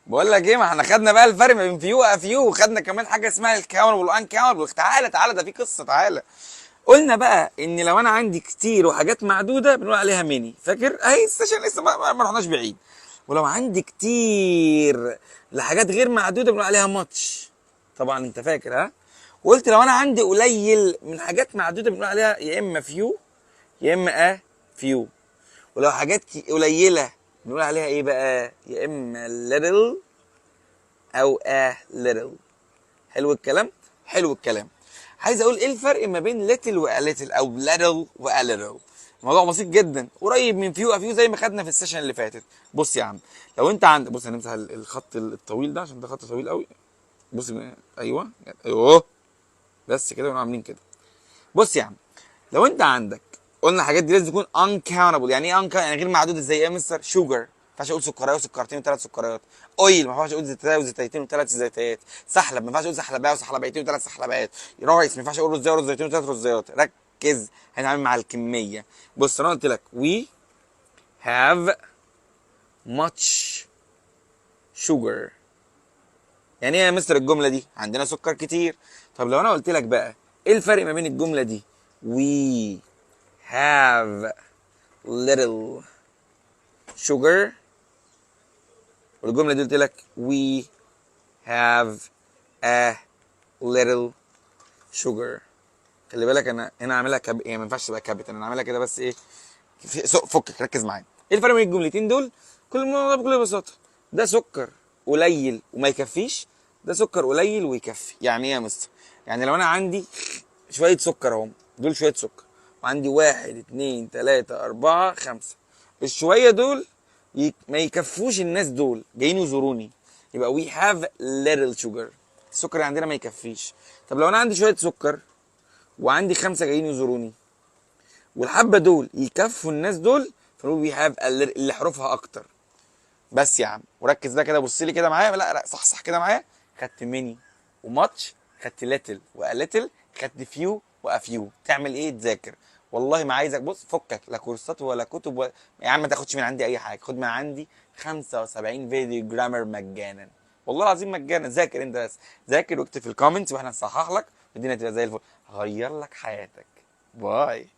بقول لك ايه، ما احنا خدنا بقى الفرق ما بين few و a few، وخدنا كمان حاجة اسمها ال countable وال uncountable. تعالى تعالى، ده في قصه، تعالى. قلنا بقى ان لو انا عندي كتير وحاجات معدودة بنقول عليها many، فاكر؟ اهي ال session لسه ما رحناش بعيد. ولو عندي كتير لحاجات غير معدودة بنقول عليها much، طبعا انت فاكر ها؟ وقلت لو انا عندي قليل من حاجات معدودة بنقول عليها يا اما few يا اما a few. ولو حاجات قليله بنقول عليها ايه بقى؟ يا اما little او a little. حلو الكلام؟ حلو الكلام. عايز اقول ايه الفرق ما بين little و a little او little و a little؟ الموضوع بسيط جدا، قريب من few a few زي ما خدنا في ال session اللي فاتت. بص يا عم، لو انت عندك، بص هنمسح الخط الطويل ده عشان ده خط طويل قوي. بص، ايوه ايوه، بس كده ونقوم عاملين كده. بص يا عم، لو انت عندك، قلنا الحاجات دي لازم تكون uncountable. يعني ايه uncountable؟ يعني غير معدودة. زي ايه يا مستر؟ sugar، ما ينفعش اقول سكريه وسكرتين وثلاث سكريات. oil، ما ينفعش اقول زيتايه وزيتايتين وثلاث زيتايات. سحلب، ما ينفعش اقول سحلبايه وسحلبيتين وثلاث سحلبايات. rice، ما ينفعش اقول رزايه ورزايتين وثلاث رزايات. ركز، هنتعامل مع الكميه. بص، انا قلت لك we have much sugar، يعني ايه يا مستر الجملة دي؟ عندنا سكر كتير. طب لو انا قلت لك بقى ايه الفرق ما بين الجملة دي we have little sugar والجملة دي قلت لك we have a little sugar؟ خلي بالك، انا هنا عاملها يعني ما ينفعش تبقى capital، انا عاملها كده بس ايه فكك، ركز معايا. ايه الفرق بين الجملتين دول؟ كل الموضوع بكل بساطه، ده سكر قليل وما يكفيش، ده سكر قليل ويكفي. يعني ايه يا مستر؟ يعني لو انا عندي شوية سكر اهم، دول شوية سكر، وعندي واحد اتنين تلاتة اربعة خمسه، الشويه دول ما يكفوش الناس دول جايين يزوروني، يبقى we have little sugar، السكر اللي عندنا ما يكفيش. طب لو انا عندي شوية سكر وعندي خمسة جايين يزوروني والحبه دول يكفوا الناس دول، فنقول we have a little، اللي حروفها اكتر. بس يا عم، وركز ده كده، بص لي كده معايا. لا لا، صح صح كده معايا. خدت many و much، خدت little و a little، خدت few و a few. تعمل ايه؟ تذاكر. والله ما عايزك، بص، فكك لا كورسات ولا كتب يا عم ما تاخدش من عندي اي حاجه، خد من عندي 75 فيديو grammar مجانا، والله العظيم مجانا. ذاكر انت بس، ذاكر واكتب في ال comments واحنا نصحح لك والدنيا تبقى زي الفل. غير لك حياتك. bye.